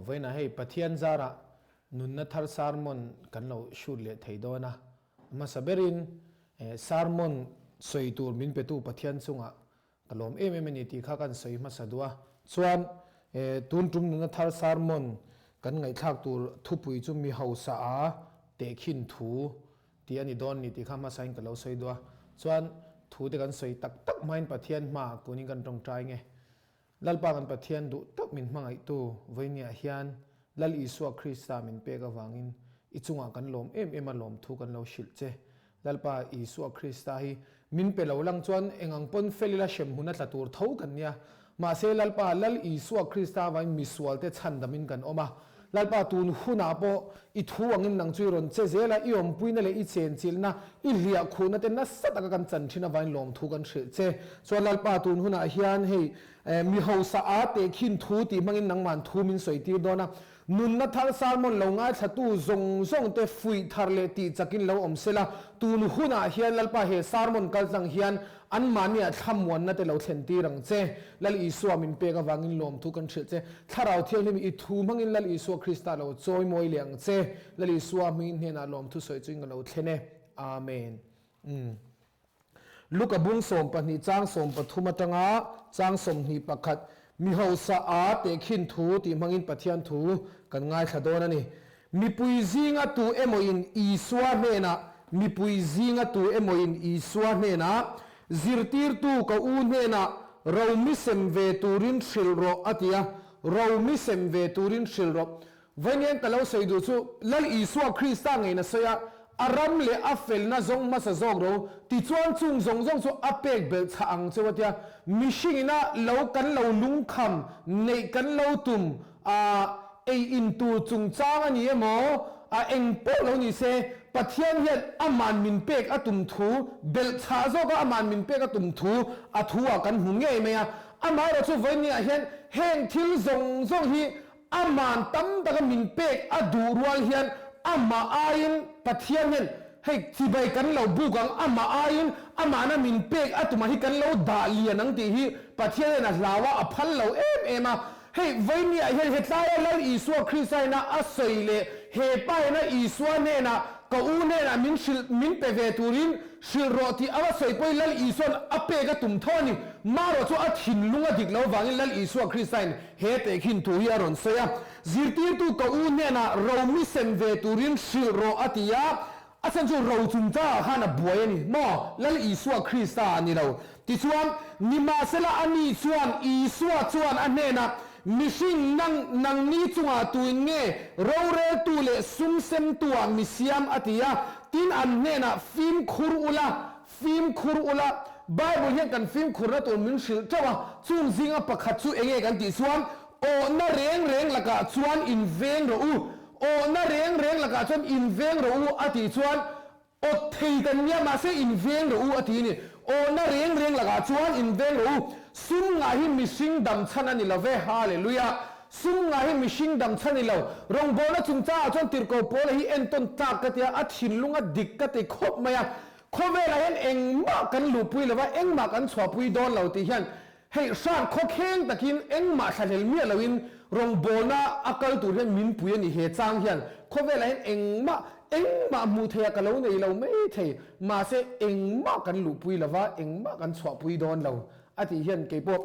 Vawiinah hei Pathian zarah nunna thar sermon kan lo shoot leh thei dawn a. A hmasa berin sermon sawi tur min petu Pathian chungah ka lawm em em a ni tih kha kan sawi hmasa duh a. Chuan tun tum nunna thar sermon kan ngaihthlak tur thupui chu mi hausa a tehkhin thu tih a ni dawn ni tih kha hmasain ka lo sawi duh a. Chuan thu te kan sawi tak tak hmain Pathian hmaah kunin kan tawngtai nge. Lalpa kan Pathian duh tak min hmangaihtu vawinia hian Lal Isua Krista min pek avangin i chungah kan lawm em em a lawmthu kan lo hrilh che. Lalpa Isua Krista hi min pe lo lang chuan eng ang pawn fel ila hremhmun a tla tur tho kan nia. Mahse Lalpa Lal Isua Krista avangin misualte chhandamin kan awm a. Lalpa tun hunah pawh i thu angin nang chu i rawn che zel a, i awmpuina leh i chenchilhna, i hliahkhuhna te nasa taka kan chan thin avangin lawmthu kan hrilh che. Chuan Lalpa tun hunah hian hei mi hausa a tehkhin thu tih hmangin nangman thu min sawi tir dawn a, nunna thar sermon lo ngaithlatu zawng zawng te fuih thar leh tih chakin lo awm sela, tun hunah hian Lalpa he sermon kaltlang hian Anmahniah thlamuanna te lo thlen tir ang che. Lal Isua min pek avangin lawmthu kan hrilh che. Thlarau Thianghlim i thu hmangin Lal Isua Krista lo chawi mawi leh ang che. Lal Isua hmingin hnenah lawmthu sawi chu in ka lo thlen e. Amen. Umm. Luka bung 12 chang 13 atanga chang 21 mi hausa a tehkhin thu tih hmangin Pathian thu kan ngaithla dawn a ni. Mipui zinga tu emawin Isua hnenah Mipui zinga tu emawin Isua hnenah, Zirtirtu ka u hnenah ro mi sem ve turin hrilh rawh a ti a, ro mi sem ve turin hrilh rawh. Vawiin ka lo sawi duh chu Lal Isua Krista ngeiin a sawi a, a ram leh a felna zawng hmasa zawk ro, tichuan chung zawng zawng chu a pek belh chhah ang cheu a ti a, mihringina lo kan lo lungkham neih kan lo tum a, Ei in tur chungchang a ni emaw, a eng pawh lo ni se, Pathian hian aman min pek a tum thu, belh chhah zawka aman min pek a tum thu a thu ah kan hmu ngei mai a. Amaherawh chu vawinia hian heng thil zawng zawng hi aman tam taka min pek a duh rual hian amah aiin Pathian hian hei chibai kan lo buk ang, amah aiin amahna min pek a tumah hi kan lo dah lian ang tih hi Pathian hian a hlau a, a phal lo em em a. Hei vawinia hian hetlaia Lal Isua Krista ina a sawi leh he pa ina Isua hnenah ka u hnenah min hrilh min pe ve turin hrilh rawh tih a va sawi pawhin Lal Isua'n a pek a tum tho a ni. Marawh chu a thinlung a dik lo vangin Lal Isua Krista in he tehkhin thu hi a rawn sawi a, Zirtirtu ka u hnenah ro mi sem ve turin hrilh rawh a ti a, A chhan chu ro chungchangah khan a buai a ni maw? Lal Isua Krista a ni lo. Tichuan, nimahsela ani chuan Isua chuan a hnenah, Mihring nang, nangni chungah tuin nge roreltu leh sum semtua mi siam? a ti a. Tin, an hnenah, Fimkhur ula, fimkhur ula. Bible hian kan fimkhurna tur min hrilh teuh a, chung zinga pakhat chu enge kan tih chuan, Awhna reng reng lakah chuan inveng rawh u. Awhna reng reng lakah chuan inveng rawh u a tih chuan awt thei kan nia mahse inveng rawh u a ti a ni. Awhna reng reng lakah chuan inveng rawh u. Sum ngah hi mihring dam chhan a ni lo ve. Hallelujah! Sum ngah hi mihring dam chhan a ni lo. Rawngbawlna chungchangah chuan tirhkoh Paula hi entawn tlak ka ti a, a thinlung a dik ka ti khawp mai a. Khawvelah hian engmah kan luhpui lo va, engmah kan chhuahpui dawn lo tih hian Hei hran khawkheng takin engmah thlahlel miah loin rawngbawlna a kal tur hian min pui a ni. He chang hian khawvelah hian engmah engmah hmuh theih ah ka lo nei lo mai thei, mahse engmah kan luhpui lo va, engmah kan chhuahpui dawn lo a tih hian keipawh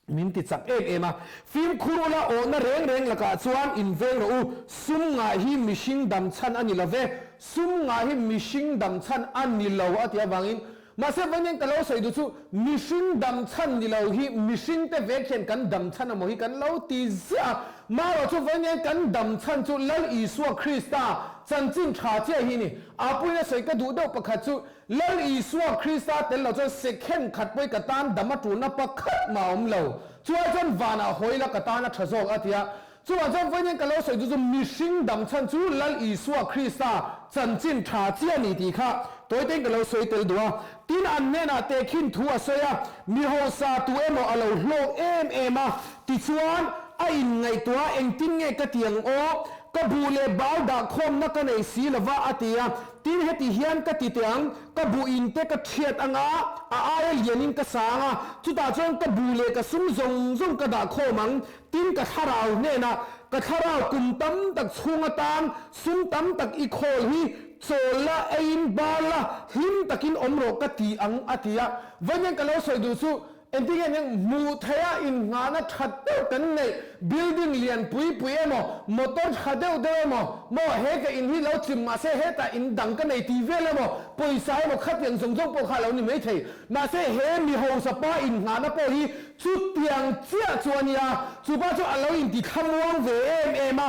min ti chak em em a. Fimkhur ula awhna reng reng lakah chuan inveng rawh u, sum ngah hi mihring dam chhan a ni lo ve, sum ngah hi mihring dam chhan a ni lo a tih avangin Mahse vawiin ka lo sawi duh chu mihring dam chhan ni lo hi mihring te vek hian kan dam chhan amaw hi kan lo ti ziah a, marawh chu vawiin kan dam chhan chu Lal Isua Krista chanchin tha chiah hi ni. A puiin a sawi ka duh deuh pakhat chu Lal Isua Krista tel lo chuan sekhen khat pawhin ka tan dam a tulna pakhat mah a awm lo. Chuai chuan vanah hawi la ka tan a tha zawk a ti a. Chuvang chuan vawiin ka lo sawi chu chu mihring dam chhan chu Lal Isua Krista chanchin tha chiah a ni tih kha tawitein ka lo sawi tel duh a. Tin, an hnenah tehkhin thu a sawi a, mi hausa tu emaw a lo hlawk em em a, tichuan a inngaihtuah a, engtin nge ka ti ang aw? Ka buh leh bal dah khawmna ka nei si lova, a ti a. Tin, heti hian ka ti teh ang, ka buh in te ka thiat anga, a aia lianin ka sang a, chutah chuan ka buh leh ka sum zawng zawng ka dah khawm ang. Tin, ka thlarau hnenah, Ka thlarau kum tam tak chhung atan sum tam tak i khawl hi chawl la, eiin bar la, hlim takin awm rawh ka ti ang, a ti a. Vawiin ka lo sawi duh chu, Engtin nge eng hmuh theiha innghahna tha deuh kan neih, building lian pui pui emaw, motor tha deuh deuh emaw, maw he ka in hi lo chim mahse hetah in dang ka nei tih vel emaw, pawisa emaw khatiang zawng zawng pawh kha a lo ni mai thei. Mahse he mi hausa pa innghahna pawh hi chutiang chiah chu a nia, chu pa chu a lo inti thlamuang ve em em a,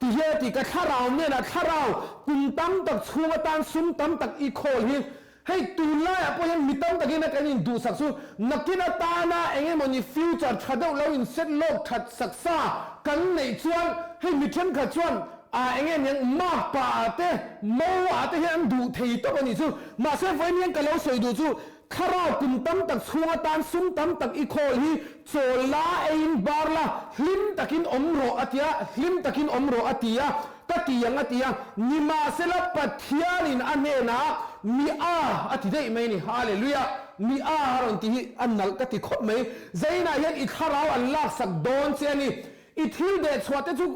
ti hian a ti, ka thlarau hnenah thlarau kum tam tak chhung atan sum tam tak i khawl hi Hei tunlaiah pawh hian mi tam takin a kan induhsak chu nakin atana eng emawni future tha deuh lo in set lawk that sak sa kan neih chuan hei mi thenkhat chuan ah eng nge niang mark pa ah te mo ah te hian an duh thei tawp a nih chu. Mahse vawiin hian ka lo sawi duh chu thlarau kum tam tak chhung atan sum tam tak i khawl hi chawl la eiin bar la hlim takin awm rawh a tia hlim takin awm rawh a ti a. Ka ti ang a ti a, nimahsela Pathianin a hnenah mi a a ti daih mai a ni. Hallelujah! Mi a a rawn ti hi a nalh ka ti khawp mai. Zainah hian i thlarau an laksak dawn che a ni. I thil dehchhuah te chu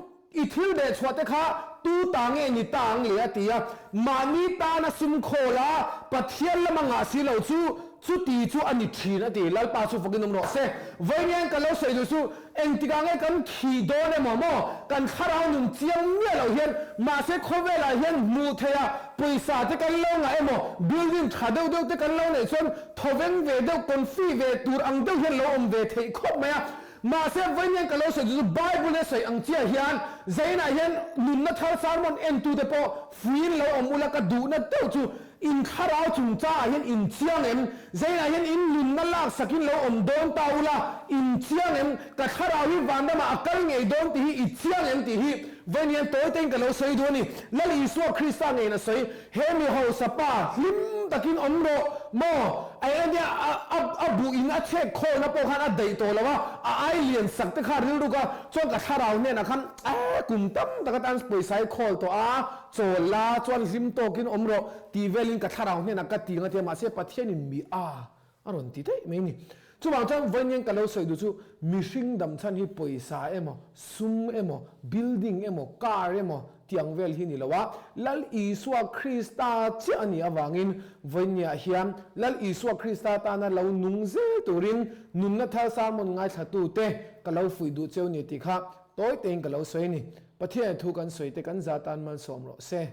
i thil dehchhuah te kha tu ta nge ni ta ang le a ti a. Mahni tana sum khawl a, Pathian lama ngah si lo chu chuti chu a ni thin a ti. Lalpa chu fakin awm rawh se. Vawiin ka lo sawi duh chu Engtikah nge kan thih dawn emaw maw? Kan thlarau nun chiang miah loh hian mahse khawvelah hian hmuh theih a pawisa te kan lo ngah emaw building tha deuh deuh te kan lo neih chuan thawveng ve deuh confi ve tur ang deuh hian lo awm ve theih khawp mai a. Mahse vawiin hian ka lo sawi chu chu Bible a sawi ang chiah hian zainah hian nunna thar sermon entute pawh fuiin lo awm ula ka duhna deuh chu In thlarau chungchangah hian in chiang em? Zainah hian in nunna laksakin lo awm dawn ta ula, in chiang em? Ka thlarau hi vanramah a kal ngei dawn tih hi i chiang em tih hi vawiin hian tawi tein ka lo sawi duh a ni. Lal Isua Krista ngeiin a sawi, He mi hausa pa hlim takin awm rawh maw? A eng ania a a buh in a chhek khawlna pawh khan a daih tawh lo a, a ai lian sak te kha rilruk a, chuan ka thlarau hnenah khan eh kum tam tak atan pawisa hi khawl tawh a, Chawl la chuan hlim tawkin awm rawh tih velin ka thlarau hnenah ka ti nga tia mahse Pathianin mi a a rawn ti daih mai a ni. Chuvang chuan vawiin ka lo sawi duh chu mihring dam chhan hi pawisa emaw, sum emaw, building emaw, car emaw tiang vel hi ni lo a, Lal Isua Krista chiah a nih avangin vawiinniah hian Lal Isua Krista tana lo nung zel turin nunna thar sermon ngaithlatute ka lo fuih duh cheu ni tih kha tawi tein ka lo sawi a ni. Pathian thu kan sawi te kan za tan malsawm rawh se.